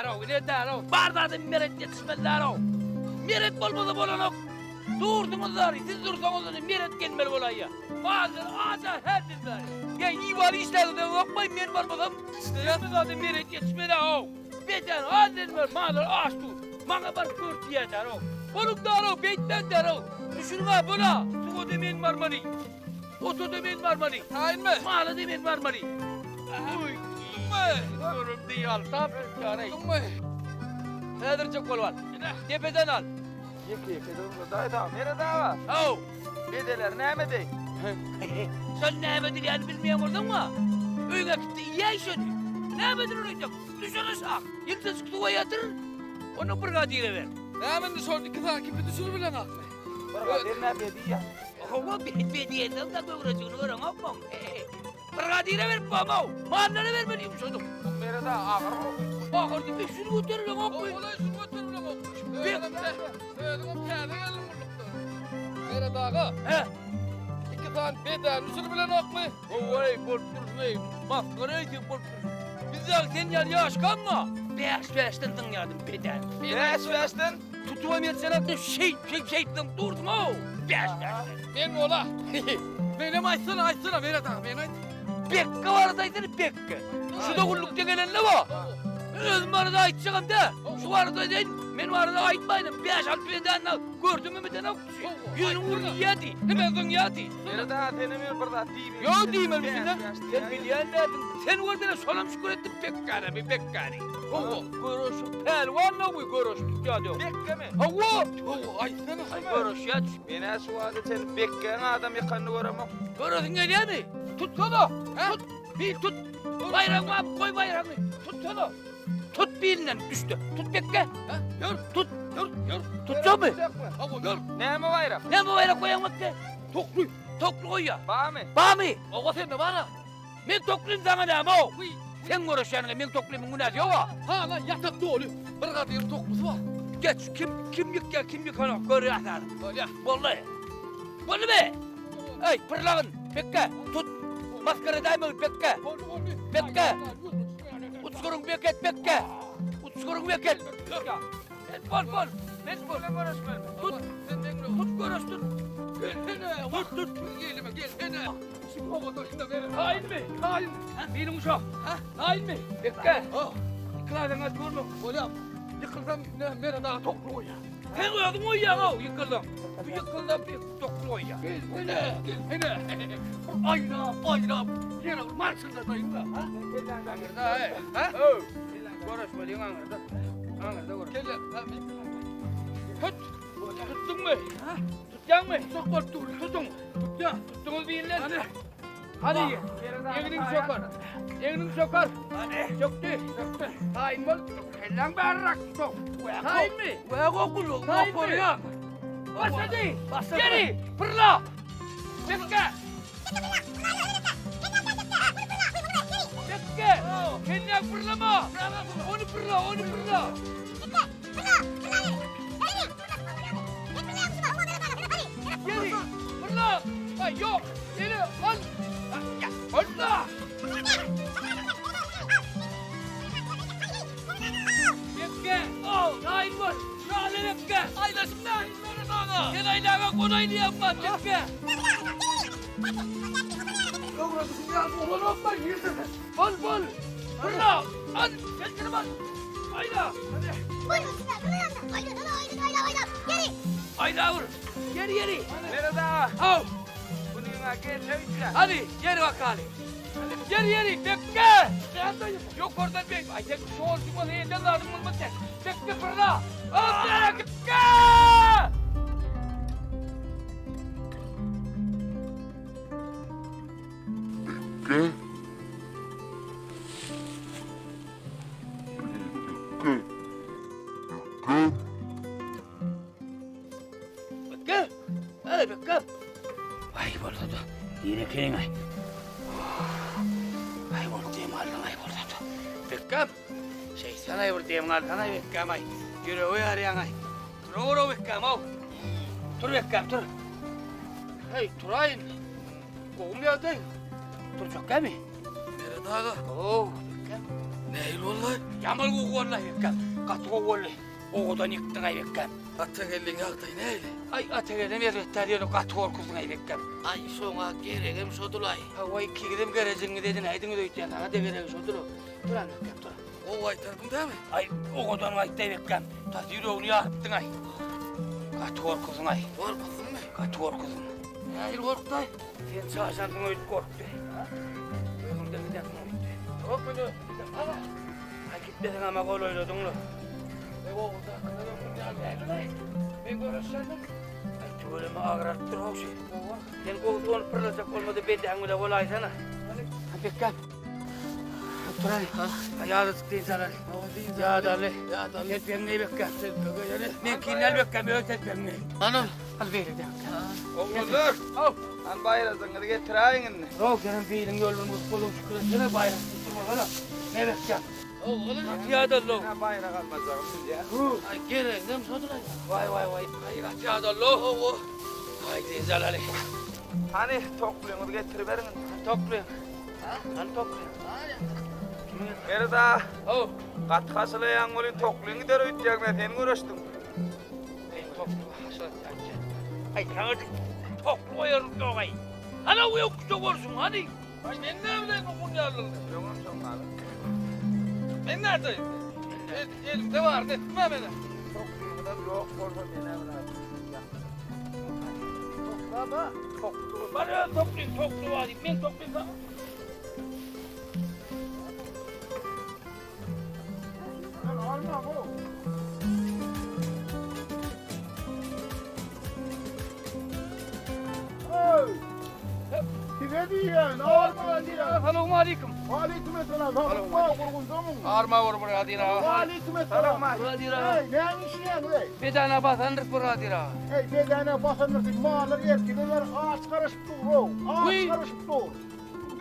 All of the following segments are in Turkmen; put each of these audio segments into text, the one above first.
därow, ine därow. Bar zady Meret ýetişmeli därow. Meret bolmasa bolanok. Durduňyz zary, siz dursaňyz indi Meret gelmeli bolaýýa. Bazar aja her bizler. Ýa iwal işläňizde ýokmy, men bolmasam, hemme zady Meret ýetişmeli-ow. Beden az edme, mallar aç dur. Maňa baryp gör diýýä därow. Boluň därow, beýtmäň därow. Düşüriň-ä bol-a. Suwa-da men barmaly. Ota-da men barmaly. Taýynmy? Mala-da men barmaly. Uý, görüm diýýär, tap ýaray. Tutduňmy? Häzirjek bolup al. Depeden al. Ýeke-ýeke durma, daýy sag. Meret aga. Haw. Bedeler näme deý? Sen näme diýýänini bilmeýän bolsaň-a, öýüňe git-de iýäý şony. Nämedir ol öýde? Düşür aşak. Ýyldyzjyk suwa ýatyr. Onda bir gadyra ber. Näme indi şol iki sany kipi düşürip bileňakmy? Bir gadyr näme diýýä? Hawa, bet diýensoň-da göwrejigini göreňokmyň? Bir gadyra berip bomaw. Mallara bermeli ýumşadyk. Meret aga agyr boldy. Agyr diýip şuny göterileňokmy? Ola şuny göterileňokmy? Özüňem täze geldiň gullukdan. Meret aga. He. Iki sany bedäni düşürip bilenokmy? Hawa-eý, bolup dursun-eý. Masgara eýsem bolup dursun. Biz dagy sen ýaly ýaşkamma. Bäş-bäşden zyňýardym bedäni. Bäş-bäşden? Tutubam ýetişenokdym, şeýt, şeýt, şeýt zyňyp durdum-ow. Bäş-bäşden. Men bola. Menem aýtsana, aýtsana, Meret aga, men aýt. Bekge barada aýtsana, Bekge. Şu-da gullukda gelende bo. Özüm barada aýtjagam dä. Şu barada aýdaýyn, men barada aýtmaýyn. Bäş-alty bedäni gördümi bidenok. Ýüzüniň uruny iýýärdi, neme zyňýardy. Meret aga, senem ýöne bir zat diýmeli. Ýok diýmeli, sen bilýän dälsiň. Sen görseň şonam şükür etdim Bekgäne, bir Bekgäni. Hawa, göreşip pälwan bu göreş tutýar diýip. Bekgemi? Hawa. Hawa, aýtsana. Aý göreşýär. Men-ä şu wagta çenli Bekgäň adam ýykanyny göremok. Göresiň gelýärmi? Tutsana. Tut, bil tut. Baýragyňy alyp goý baýragyňy. Tutsana. Tut bilinden düşdi. Tut Bekge. Ýör, tut, ýör, ýör. Tutjakmy? Hawa, ýör. Näme baýrak? Näme baýrak goýaň Bekge? Tokly. Tokly goýýa. Barmy? Barmy? Hawa, sende bar-a. Men toklym saňa näme-ow? Seň göreşýäniňe meň toklymyň günäsi ýog-a. Hala ýatak doly. Bir gadyryň toklusy bar. Geç, kim kim ýykýar, kim ýykanok görýäs häzir. Bolýa. Boldy. Boldumy? Eý, pyrlagyn, Bekge, tut. Masgara edäýmegin, Bekge. Boldy, boldy. Bekge. Uçguryň beket, Bekge. Uçguryň beket. Bet bol, bol. Bet bol. Tut. Tut göreş tut. Gelsene. Tut, tut. Gelme, gelsene. Taýynmy? Taýyn. Meniň uşak. Taýynmy? Bekge. Ýykylaýsaň aç görme. Bolýar. Ýykylsam Meret aga tokly goýýar. Sen özüň goýýaň-ow, ýykylsaň. Bu ýykylsa bir tokly goýýar. Gelsene, gelsene. Bir aýlap, aýlap, ýene bir marşyldataýyn-da. Ha? Aňyrda, he. Ha? Göreşmeliň aňyrda. Aňyrda göreş. Kelle. Tut. Tutduňmy? Tutýaňmy? Tutjak bolup dur. Tutuň. Tutýan. Tutduňyz birinden. Hany. Hany. Egniň çöker. Egniň çöker. Hany. Çökdü. Çökdü. Taýyn bol. Kelläň bäriräk tut. Taýynmy? We gokul, Taýynmy? Başlady. Geri. Fırla. Bekle. Bekle. Kelläň fırlama. Onu fırla, onu fırla. Geri. Fırla. Ay yok. Geri al. Fırla. Bekle. Al. Tayin var. Şahane bekle. Aylaşım da. Sen aylağa kolaylı yapma. Bekle. Bol bol. Fırla. Al. Kendini bas. Ayla. Ayla vur. Geri geri. Meret aga, Al. bunyň-a gelle üýtgär. Hadi geri bak hadi. Geri geri bekle. Yok oradan bek. Ay sen şu olsun elden lazım olmaz sen. Bekle fırla. Hop bekle. Bekle. Hadi bekle. Ay boldy da. Ýene keleň ay. Ay boldy dem aldyň ay boldy da. Bekgam. Şeýtan ay bir dem alsan ay Bekgam ay. Ýüregi ýarýaň ay. Tur ora Bekgam aw. Tur Bekgam tur. Hey turaýyn. Gowum ýagdaý. Turjak gämi? Meret aga. Oh, Bekgam. Nähili boldy? Ýaman gowy boldy Aýbekgäm. Gaty gowy boldy. Owadan ýykdyň Aýbekgäm. Atageldiň ýagdaýy nähili? Aý, Atageldem erbet däl, ýöne gaty gorkuzdyň Aýbekgäm. Aý, şoňa geregem şodul-aý. Hawa, ikiňizem gerejigiňizi edinäýdiňiz öýtýän, saňa-da geregi şodur. Tur Aýbekgäm, tur. Gowy gaýtardyň dämi? Aý, owadan gaýtdy Aýbekgäm. Tas ýüregini ýarypdyň-aý. Gaty gorkuzdyň-aý. Gorkuzdyňmy? Gaty gorkuzdyň. Nähili gorkdy-aý? Sen çaşansyň öýdüp gorkdy. Özüňden gidersiň öýtdi. Ýok, men Ana, aý gitmeseň ama golaýladyň-la. Eý, oguldakylar ömrüm ýaly däldir-aý. Men göreşýändim. Aý, tüweleme agralypdyr howşy. Sen gowusy ony pyrlajak bolmada bedäň bile bolaýsana. Ha, Bekgäm. Turaý. Ha, ýadadyk dynç alaly. Ýadaly. Ýadaly. Telpegiňi geý Bekgäm. Telpege ýene. Meňkini al Bekgäm, öz telpegiňi. Anam. Al beýle de. Oglanlar, Haw. han baýrazyňyzy getiräýiň indi. Ýok, senem biliň ýolun bulup boluň şükür etsene baýrak tutturmasana. Ne Bekgäm? Oglan. Ýadaly. Men baýrak almajagymy bilýän. Aý, geregem şodur-aý. Waý, waý, waý. Aý, gaty ýadaly. Hawa. Aý, dynç alaly. Hany, toklyňyzy getiriberiň indi. Tokly. Hany tokly? Meret aga, Haw. gaty haşylaýaň welin toklyň gider öýtýäň, men seni göreşdim. Aý, tokly haşylatýan. Aý, saňa tokly goýarym ýok-aý. Hany, o ýokuşda bolsun, hany. Aý, men näme bileýin bu gunýarlygyny? Öňem şoň galy. Men nädeýin? Elimde baryny etdim-ä men-ä. Toklyňyzam ýok bolsa men-ä bir zat. Toklama, tokly. Bar öz toklyň, tokly bar diýip, men tokly saňa. Size diýýän, arma diýýän. Salowmaleýkim. Waleýkim esselam. Salowma gurgunjamyň? Arma bor Myradyr aga. Waleýkim esselam. Myradyr aga. Eý, näme işleýäň eý? Bedana basandyr Myradyr aga. Eý, bedana basandyr diýip, mallar erkideler, aç garaşyp dur-ow. Aç garaşyp dur.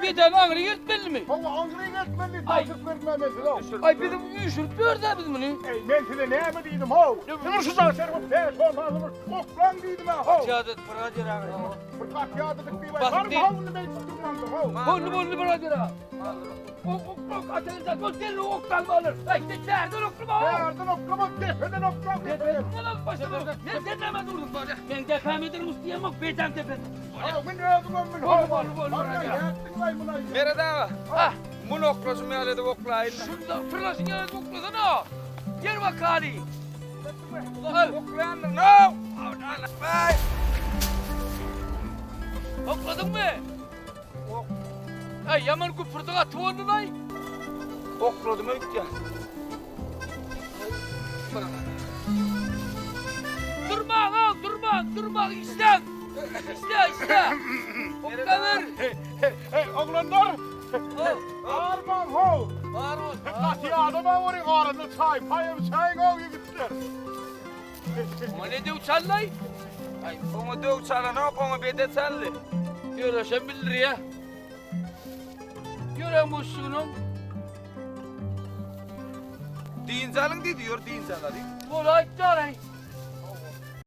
Bedana aňry geltmelimi? Hawa, aňry geltmeli, tabşyryk berdim-ä men size-ow. Aý, biziň üýşürip ýörüs-ä biz muny. Eý, men size näme diýdim-how? Siz şu jaň serwip, bäş on sany bir oklaň diýdim-ä, how. Ýadat Myradyr aga. Bir gaty ýadadyk diýip, barmy how indi beýdip durmaňda, how. Boldy, boldy Myradyr aga. Ok, ok, ok, ateňizden bol, derrew okdan alır. Aý, sen bärden oklama. Bärden oklama, depeden okla, depeden. Depeden alyp başlama. Men sen näme durdun? Men depeme durmuş diýemok, beýdem depeden. How, men özüňem bil, how. Boldy, boldy, boldy. Nätdiň-aý muny? Meret aga, Ha. muny oklaşym ýaly edip oklaýyn-da. Şunda fırlaşyn ýaly edip oklasana. Ýer bakaly. Al. Oklaýandyr, no! Aý! Okladyňmy? Ok. Aý, ýaman güpürdi gaty boldy laý. Okladym öýtýän. Durmaň, aw, durmaň, durmaň, işläň. Işle, işle. Oklaber. Hey, oglanlar! Armaň, how! Bar bol. Gaty ýadama boryň arada çaý, paýam çaýyň-ow ýigitler. Oňa ne döw çallaý? Aý, oňa döw çalanok, oňa bede çaldy. Ýöreşem bildirýä. Ýören buşlugynyň. Dynç alyň diýdi, ýör dynç alalyň. Bolaýyp daraý.